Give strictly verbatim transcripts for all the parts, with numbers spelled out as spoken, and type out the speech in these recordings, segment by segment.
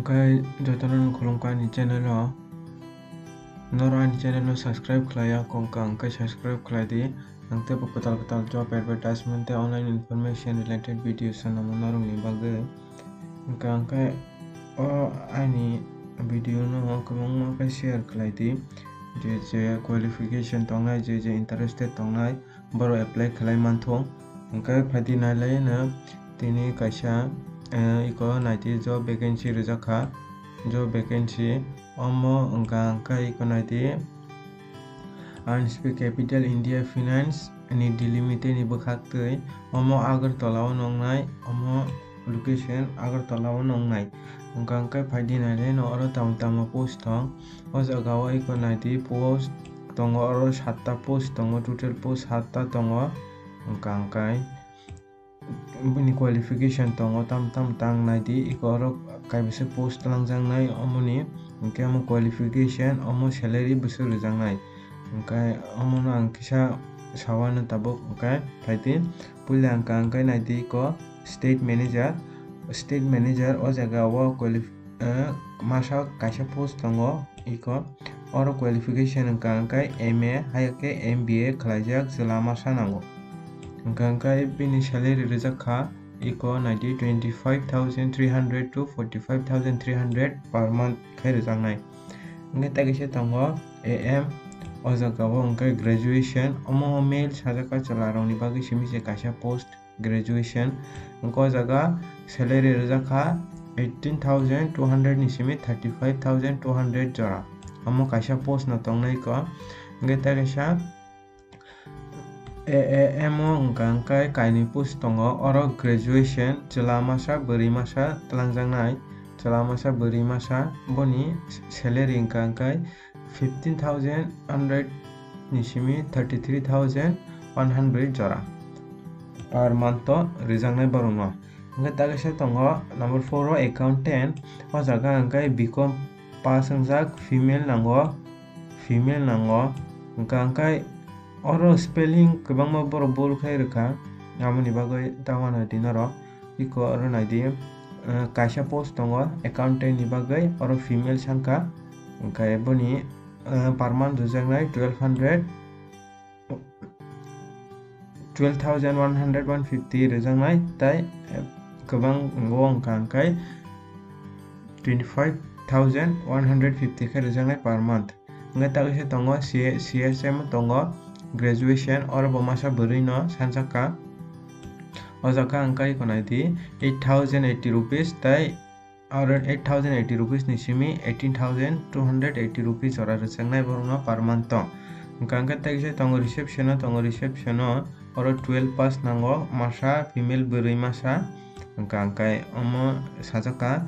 Hwnkhe jotono khulumkha ani channel o. Norok ani channel no subscribe khlaiya wngkha hwnkhe subscribe khlai di. Ang teibo kwtal kwtal job advertisement tei online information related video swnamo norokni bagwi. Hwnkha hwnkhe o ani video no kwbangma khe share khlai di. Je je qualification tongnai, je je interested tongnai, borok apply khlai manthung. Hwnkhe phaidi nailaino tini kaisa, eh, iko naidi job vacancy rijak kha. Job vacancy omo wngkha hwnkhe iko naidi Anspi Capital India Finance ni Delhi Limited ni bwkhak twi. Omo Agartala o nongnai, omo location Agartala o nongnai. Hwnkha hwnkhe phaidi nailaino oro tamo tamo post tong. O jaga o iko naidi post tongo, oro satta post tongo, total post satta tongo. Hwnkha hwnkhe bini qualification tongo tam tam tang naidi, iko oro kaibisa post twlangjaknai omoni, hwnkhe omo qualification, omo salary bwswk rwjaknai. Hwnkhe omono ang kisa sawano tabuk, hwnkhe phaidi puila hwnkha hwnkhe naidi iko state manager, state manager o jaga o qualif-, eh, masa kaisa post tongo iko. Oro qualification hwnkha hwnkhe M A, hai khe M B A khlaijak chwla masa nango. Hwnkha hwnkhe bini salary rijak kha iko naidi twenty five thousand three hundred to forty five thousand three hundred per month khai rijaknai. Hwnkhe tei kaisa tongo A M, o jaga o hwnkhe graduation, omo male sajak kha chwla rokni bagwi simi se kaisa post. Graduation. Hwnkhe o jaga salary rijak kha eighteen thousand two hundred ni simi thirty five thousand two hundred jora. Omo kaisa post no tongnai kho. Hwnkhe tei kaisa A A M o hwnkha hwnkhe kainwi post tongo. Oro graduation chwla masa bwrwi masa twlangjaknai. Chwla masa bwrwi masa boni salary hwnkha hwnkhe fifteen thousand hundred ni simi thirty three thousand one hundred jora per month o rijaknai borokno. Hwnkhe tei kaisa tongo number four o accountant, o jaga hwnkhe B Com pass wngjak, female nango, female nango. Hwnkha hwnkhe oro spelling kwbangma borok bul khe rwkha, aboni bagwi ta uanw di norok. Iko oro naidi, eh, kaisa post tongo, accountant ni bagwi, oro female sankha, hwnkhe boni, eh, per month rwjaknai twelve hundred, twelve thousand one hundred, one fifty rwjaknai, tei, eh, kwbang wngo wngkha hwnkhe twenty five thousand one hundred fifty khe rwjaknai per month. Hwnkhe tei kaisa tongo C-, C S M tongo, graduation, oro bo masa bwrwi no sanjak kha. O jaga hwnkhe iko naidi eight thousand eighty rupees tei oro eight thousand eighty rupees ni simi eighteen thousand two hundred eighty rupees jora rwchapnai borokno per month tong. Hwnkha hwnkhe tei kaisa tongo reception o, tongo reception o oro twelve pass nango, masa female bwrwi masa. Hwnkha hwnkhe omo sajak kha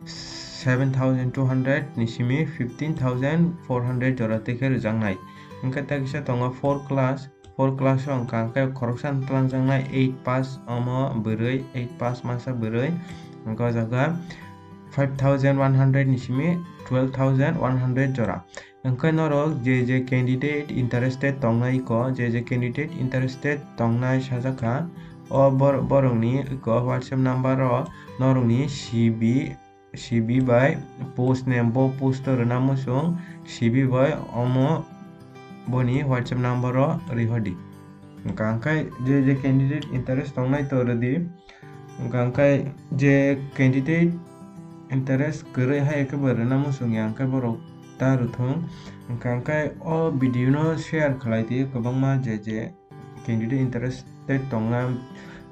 seven thousand two hundred ni simi fifteen thousand four hundred jora tei khe rwjaknai. Hwnkhe tei kaisa tongo four class, four class o hwnkha hwnkhe khoroksa twlangjaknai eight pass, omo bwrwi eight pass masa bwrwi. Hwnkhe o jaga five thousand one hundred ni simi twelve thousand one hundred jora. Hwnkhe norok je je candidate interested tongnai kho, je je candidate interested tongnai sajak kha, o bor-, borokni kho WhatsApp number o norokni C V, C V bai post name, bo post o rwna muchung C V bai omo boni WhatsApp number o rihordi. Hwnkha hwnkhe je je candidate interest tongnai to rwdi. Hwnkha hwnkhe je candidate interest kwrwi hai khe bo rwna muchung ya hwnkhe borok ta rwthung. Hwnkha hwnkhe o video no share khlai di kwbangma je je candidate interested tongna,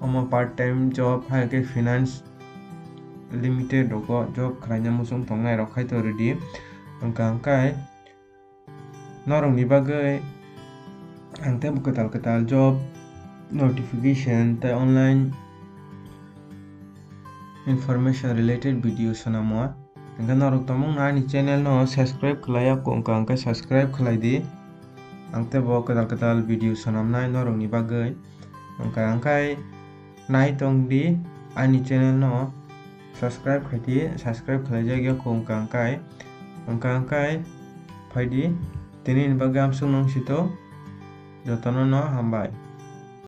omo part time job hai khe finance limited rogo job khlaina muchung tongnai rok khai to rwdi. Hwnkha hwnkhe norokni bagwi ang tei kwtal kwtal job notification tei online information related video swnamo. Hwnkhe norok tongmung no ani channel no subscribe khlai ya, hwnkha hwnkhe subscribe khlai di. Ang tei bo kwtal kwtal video swnamnai norokni bagwi. Hwnkha hwnkhe nai tong di ani channel no subscribe khai di, subscribe khlai jak ya hwnkha hwnkhe. Hwnkha hwnkhe phai di, tini ni bagwi amsuk nung sito, jotono no hambai.